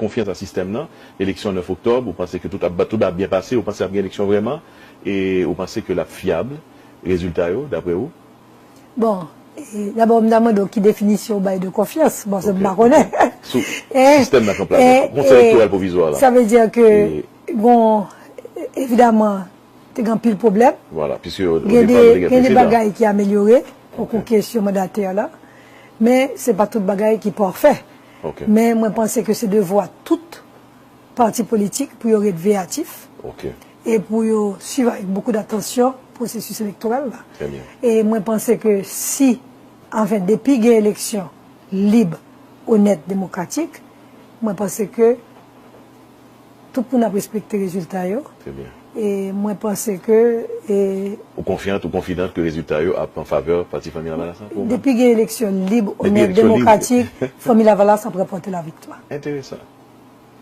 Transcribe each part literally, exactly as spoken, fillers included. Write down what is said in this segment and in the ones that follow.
Konfyans a sistèm nan, eleksyon nèf oktòb, ou panse ke tout ap, tout ap byen pase, ou panse ap gen eleksyon vrèman, e ou panse ke l ap fyab, rezilta yo, daprè ou? Bon, e, dabò, m ta mande w ki definisyon w bay de konfyans. Bon, se m pa konnen. Sou sistèm nan k an plas, Konsèy Elektoral Pwovizwa la. Sa vle di ke, bon, evidaman, te gen anpil pwoblèm. Gen de, gen de bagay ki amelyore, tankou kesyon mandatè la. Men, se pa tout bagay ki pafè. Men, mwen panse ke se devwa tout pati politik pou yo ret veyatif e pou yo swiv avèk bokou datansyon pwosesis elektoral la. E mwen panse ke si anfen, depi gen eleksyon lib, onèt, demokratik, mwen panse ke tout moun ap respekte rezilta yo. E mwen panse ke. E, Ou konfyant, ou konfidan ke rezilta yo ap an favè Pati Fanmi Lavalas la? Depi gen eleksyon lib, onèt, demokratik, Fanmi Lavalas ap ranpòte laviktwa. Enteresan.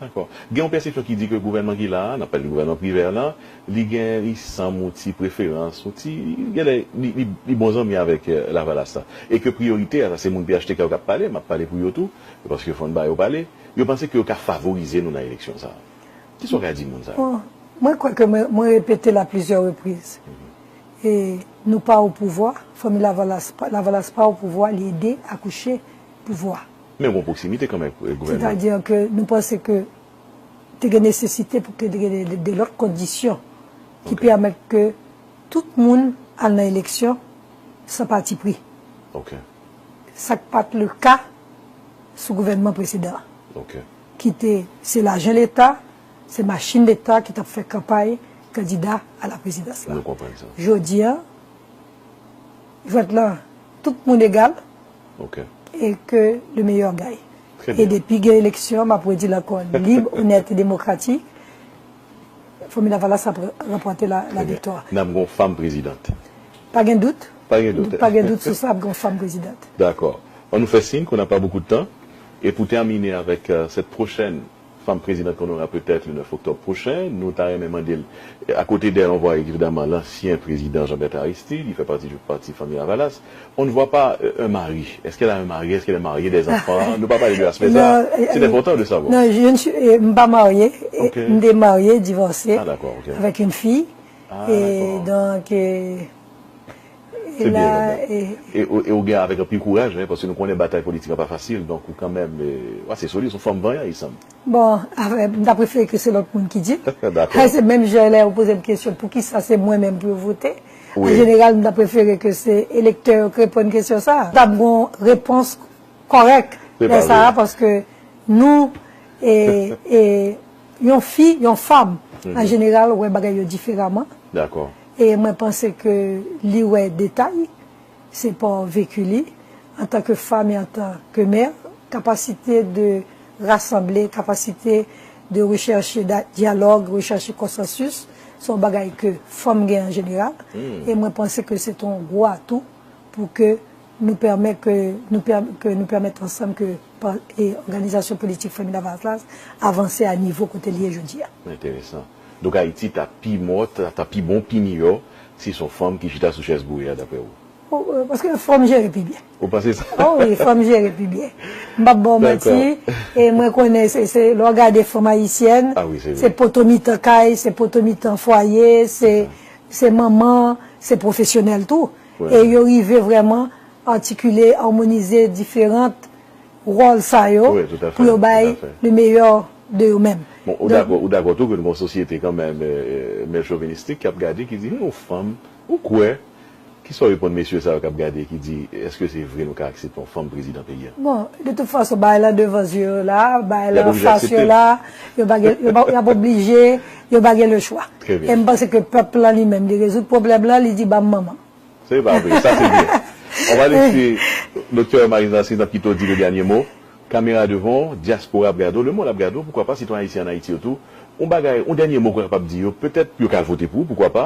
Dakò. Gen yon pèsepsyon ki di ke gouvènman ki la a, n ap pale de gouvènman Privè lan, li gen, li sanm yon ti preferans, yon ti, genlè li, li, li bon zanmi avèk, eh, Lavalas la. E ke priyorite a, sa se moun P H T K yo k ap pale, m ap pale pou yo tou, paske fò n ba yo pale, yo panse ke yo ka favorize nou nan eleksyon sa a. Kisa w ka di moun sa yo? Bon, mwen kwè ke mwen, mwen repete l a plizyè repriz. E nou pa o pouvwa, Fanmi Lavalas pa, Lavalas pa o pouvwa, li ede akouche pouvwa. Men gen yon pwoksimite kanmenm ak gouvènman. Sètadi ke nou panse ke te gen nesesite pou ke te gen de, de lòt kondisyon ki pèmèt ke tout moun al nan eleksyon san patipri. Sa k pa t le ka sou gouvènman presedan an. Ki te, se lajan Leta, se machin Leta ki t ap fè kanpay kandida a la prezidans la. Jodi a, jwèt lan, tout moun egal e ke le meilleur gagne. E depi gen eleksyon, m ap redi l ankò, lib, onèt e demokratik, Fanmi Lavalas ap ranpòte la, la viktwa. N ap gen yon fanm prezidant. Pa gen dout. Pa gen dout. Pa gen dout sou sa, ap gen yon fanm prezidant. Dakò. Ann nou fè siy, qu'on n'a pas beaucoup de temps. Et pour terminer avec, euh, cette prochaine femme présidente qu'on aura peut-être le neuf octobre prochain, nou ta renmen mande l, à côté d'elle, on voit évidemment l'ancien président Jean-Bertrand Aristide, il fait partie du parti Fanmi Lavalas. On ne voit pas, euh, un mari. Est-ce qu'elle a un mari? Est-ce qu'elle est mariée, des enfants? Nou pa pale de aspè sa. C'est important de savoir. Non, je ne suis, eh, m pa marye. M te marye, divòse, avèk yon fi. E donk, e, Se byen, e, e ou gen avèk anpil kouraj, wi, paske nou konnen batay politik la pa fasil, donk ou kanmenm, e, w ase solid, se yon fanm vanyan, il semble. Bon, m ta prefere ke se lòt moun ki di l. Se menm jan lè yo poze m kesyon, poukisa se mwen menm pou yo vote? An jeneral, m ta prefere ke se elektè yo k reponn kesyon sa a. M t ap gen yon repons kòrèk lè sa a, paske nou, e, e, yon fi, yon fanm, an jeneral, wè bagay yo diferaman. E mwen panse ke li wè detay, se pa veki li, antanke fanm e antanke mè, kapasite de rasanble, kapasite de rechèche dyalòg, rechèche konsansis, se yon bagay ke fanm gen an jeneral. E mwen panse ke se te yon gwo atou pou ke nou pèmèt ke nou pèmèt ansanm ke òganizasyon politik Fanmi Lavalas avanse a nivo kote li ye jodi a. Enteresan. Donk Ayiti ta pi mò, ta pi bon, pi miyò si se yon fanm ki chita sou chèz boure a, daprè ou? Paske fanm jere pi byen. Ou panse sa? O wi, fanm jere pi byen. M p ap ba w manti. E mwen konnen se, se, lè w gade fanm ayisyèn, se poto mitan kay, se poto mitan fwaye, se, se manman, se pwofesyonèl tou. E yo rive vrèman atikile, amonize diferan wòl sa yo pou yo bay le meilleur de yo menm. Bon, ou dakò, ou dakò tou ke nou gen yon sosyete kanmenm, e, e, men chovinistik k ap gade, ki di, hmm, yon fanm, ou kwè? Kisa w reponn mesye sa yo k ap gade, ki di, èske se vre nou ka aksepte yon fanm prezidan peyi a? Bon, de tout fason, bagay lan devan zye yo la, bagay lan anfas yo la, yo pa gen, yo pa, y ap oblije, yo pa gen lechwa. E m panse ke pèp lan li menm, li rezoud pwoblèm lan, li di, ban m manman. Se pa vre, sa se byen. On va laisser Doktè Maryse Narcisse, n ap kite w di le dernier mot. Kamera devan w, dyaspora ap gade w, lemonn ap gade w, poukwa pa sitwayen ayisyen ann Ayiti yo tou. Yon bagay, yon dènye mo ke w kapab di yo, petèt pou yo ka al vote pou ou, poukwa pa,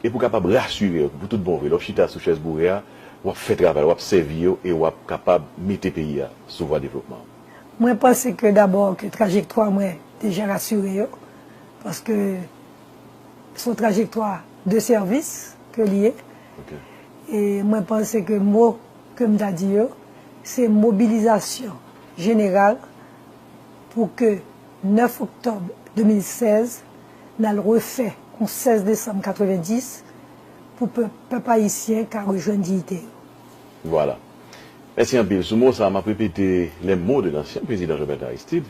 e pou w kapab rasire yo, pou tout bon vre, lè w chita sou chèz boure a, w ap fè travay, w ap sèvi yo e w ap kapab mete peyi a sou vwa devlopman. Mwen panse ke dabò ke trajektwa mwen deja rasire yo, paske se yon trajektwa de sèvis ke li ye. E mwen panse ke mo ke m ta di yo, se mobilizasyon jeneral pou ke nèf oktòb de mil sèz, n al refè yon sèz desanm katrevendis pou pèp, pèp ayisyen ka rejwenn diyite yo. Vwala. Mèsi anpil. Sou mo sa a, m ap repete les mots de l'ancien président Jean-Bertrand Aristide.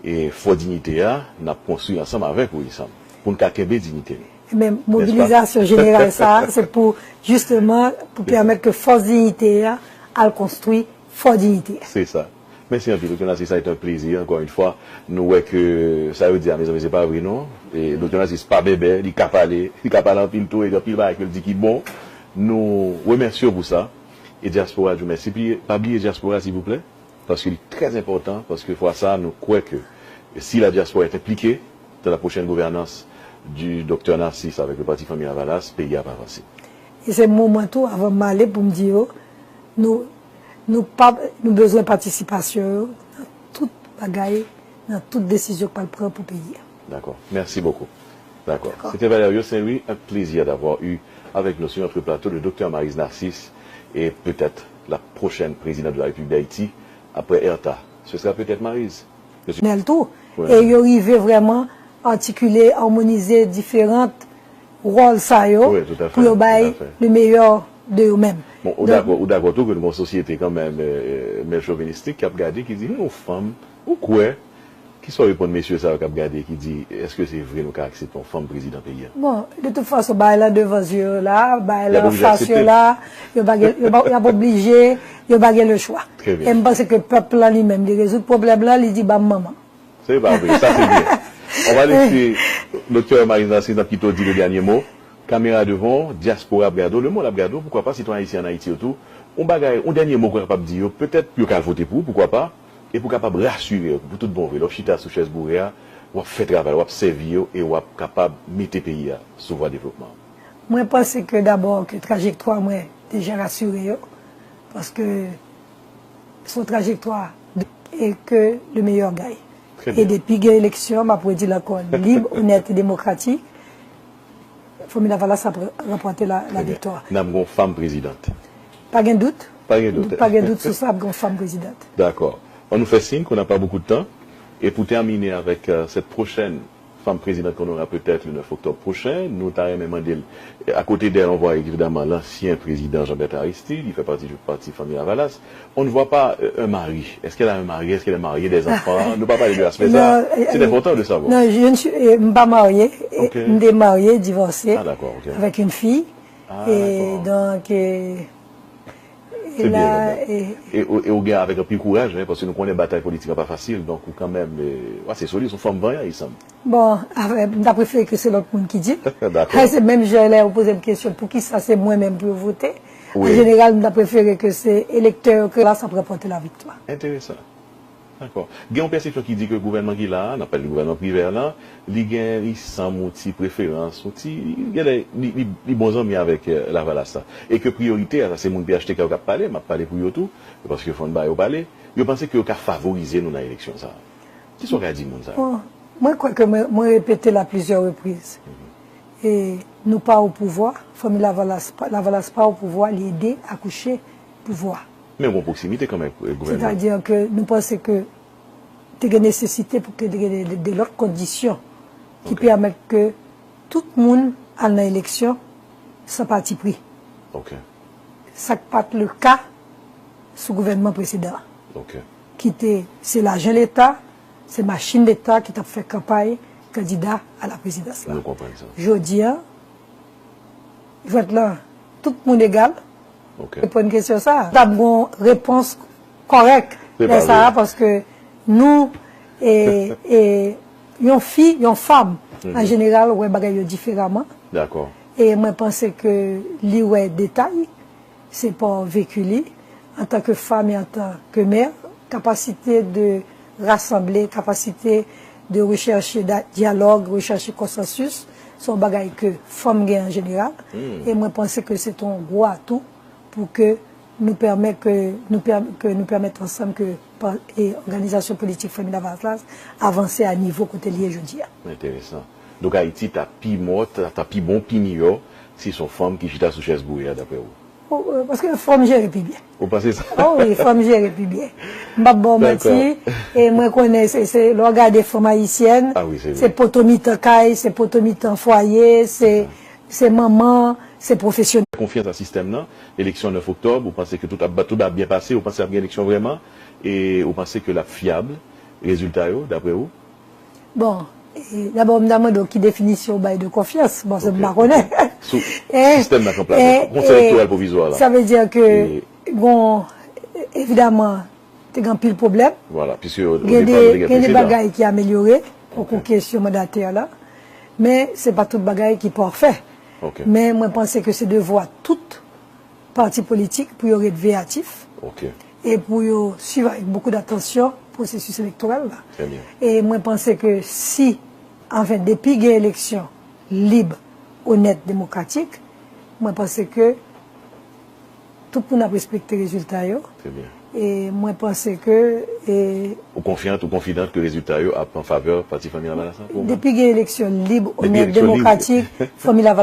E fò diyite a, n ap konstwi ansanm avèk ou, Issam, pou n ka kenbe diyite nou. Men mobilizasyon jeneral sa a, se pou, jisteman, pou pèmèt ke fòs diyite a al konstwi fò diyite a. Se sa. Mèsi anpil, Doktè Narcisse, sa a été un plaisir, encore une fois. Nou wè ke sa yo di a, mezanmi, se pa vre, non. E Doktè Narcisse pa bèbè, li ka pale, li ka pale anpil tou, e gen anpil bagay ke l di ki bon. Nou remèsye w pou sa. E dyaspora di w mèsi. Pi, pa bliye dyaspora, silvouplè, paske li trè enpòtan, paske fwa sa a, nou kwè ke si la diaspora est impliquée dans la prochaine gouvernance du Docteur Narcisse avec le Parti Fanmi Lavalas, peyi a ap avanse. E se moman tou, avan m ale, pou m di yo, nou, nou pa, nou bezwen patisipasyon yo nan tout bagay, nan tout desizyon k pral pran pou peyi a. D'accord. Merci beaucoup. D'accord. C'était Valerio Saint-Louis. Un plaisir d'avoir eu avec nous sur notre plateau le docteur Maryse Narcisse et peut-être la prochaine présidente de la République d'Haïti après Ertha. Ce sera peut-être Maryse. Nèl tou. E yo rive vrèman atikile, amonize diferan wòl sa yo pou yo bay le meilleur de yo menm. Bon, ou dakò, ou dakò tou ke nou gen yon sosyete kanmenm, men chovinistik k ap gade, ki di, hmm, yon fanm, ou kwè, kisa w reponn mesye sa yo k ap gade, ki di, èske se vre nou ka aksepte yon fanm prezidan peyi a? Bon, de tout fason, bagay la devan zye yo la, bagay la anfas yo la, yo pa gen, yo pa, y ap oblije, yo pa gen le chwa. E m panse ke pèp lan li menm, li rezoud pwoblèm lan, li di, ban m manman. Se pa vre, sa se byen. On va laisser Doktè Maryse Narcisse, n ap kite w di le dernier mot. Kamera devan w, dyaspora ap gade w, lemonn ap gade w, poukwa pa sitwayen ayisyen ann Ayiti yo tou. Yon bagay, yon dènye mo ke w kapab di yo, petèt pou yo ka al vote pou ou, poukwa pa, e pou w kapab rasire yo, pou tout bon vre, lè w chita sou chèz boure a, w ap fè travay, w ap sèvi yo e w ap kapab mete peyi a sou vwa devlopman. Mwen panse ke dabò ke trajektwa mwen deja rasire yo, paske se yon trajektwa e ke le meilleur gagne. E depi gen eleksyon, m ap redi l ankò, lib, onèt e demokratik, Fanmi Lavalas ap ranpòte la, la viktwa. N ap gen yon fanm prezidant. Pa gen dout. Pa gen dout. Pa gen dout sou sa, ap gen yon fanm prezidant. D'accord. On nous fait signe qu'on n'a pas beaucoup de temps. Et pour terminer avec euh, cette prochaine femme présidente qu'on aura peut-être le neuf octobre prochain, nou ta renmen mande l, à côté d'elle, on voit évidemment l'ancien président Jean-Bertrand Aristide, il fait partie du parti Fanmi Lavalas. On ne voit pas euh, un mari. Est-ce qu'elle a un mari? Est-ce qu'elle est mariée, des enfants? Nou pa pale de aspè sa. C'est important de savoir. Non, je ne suis, euh, m pa marye. M te marye, divòse avèk yon fi. E donk, e, Se byen, Jean-Bertrand. E ou gen avèk anpil kouraj, paske nou konnen batay politik la pa fasil, donk ou kanmenm, wa, se solid, se yon fanm vanyan, il semble. Bon, m ta prefere ke se lòt moun ki di l. Dakò. Se menm jan lè yo poze m kesyon poukisa se mwen menm pou yo vote. An jeneral, m ta prefere ke se elektè yo ke la sa ap ranpòte laviktwa. Enteresan. Dakò. Gen yon pèsepsyon ki di ke gouvènman ki la a, n ap pale de gouvènman Privert lan, li gen, li sanm yon ti preferans, yon ti, genlè li, li, li bon zanmi avèk Lavalas la. E ke priyorite a, sa se moun P H T K yo k ap pale, m ap pale pou yo tou, paske fò n ba yo pale, yo panse ke yo ka favorize nou nan eleksyon sa a. Kisa w ka di moun sa yo? Bon, mwen kwè ke mwen, mwen repete l a plizyè repriz. E nou pa o pouvwa, Fanmi Lavalas, Lavalas pa o pouvwa, li ede akouche pouvwa. Men gen yon pwoksimite kanmenm avèk gouvènman. Sètadi ke nou panse ke te gen nesesite pou ke te gen de, de lòt kondisyon ki pèmèt ke tout moun al nan eleksyon san patipri. Sa k pa t le ka sou gouvènman presedan an. Ki te, se lajan Leta, se machin Leta ki t ap fè kanpay kandida a la prezidans la. Jodi a, jwèt lan, tout moun egal. Reponn kesyon sa a. T ap gen yon repons kòrèk lè sa a, paske nou, e, e, yon fi, yon fanm, an jeneral, wè bagay yo diferaman. E mwen panse ke li wè detay, se pa veki li, antanke fanm e antanke mè, kapasite de rasanble, kapasite de rechèche dyalòg, rechèche konsansis, se yon bagay ke fanm gen an jeneral. E mwen panse ke se te yon gwo atou pou ke nou pèmèt ke nou pèmèt ansanm ke òganizasyon politik Fanmi Lavalas avanse a nivo kote l ye jodi a. Enteresan. Donk Ayiti ta pi mò, ta pi bon, pi miyò si se yon fanm ki chita sou chèz boure a, daprè ou? Paske fanm jere pi byen. Ou panse sa? Oh wi, fanm jere pi byen. M p ap ba w manti. E mwen konnen se, se, lè w gade fanm ayisyèn, se poto mitan kay, se poto mitan fwaye, se, se manman, se pwofesyonèl. Konfyans a sistèm nan, eleksyon nèf oktòb, ou panse ke tout ap, tout ap byen pase, ou panse ap gen eleksyon vrèman, e ou panse ke l ap fyab, rezilta yo, daprè ou? Bon, dabò m ta mande w ki definisyon ou bay de konfyans, bon, se m pa konnen. Sou sistèm nan k an plas, konsèy elektoral pwovizwa la. Sa vle di ke gon, evidaman, te gen anpil pwoblèm. Gen de, gen de bagay ki amelyore, tankou kesyon mandatè la. Men se pa tout bagay ki pafè. Men mwen panse ke se devwa tout pati politik pou yo ret veyatif e pou yo swiv avèk bokou datansyon pwosesis elektoral la. E mwen panse ke si, anfen, depi gen eleksyon lib, onèt, demokratik, mwen panse ke tout moun ap respekte rezilta yo. E mwen panse ke. Ou konfyant, ou konfidan ke rezilta yo ap an favè Pati Fanmi Lavalas la? Depi gen eleksyon lib, onèt, demokratik, Fanmi Lavalas.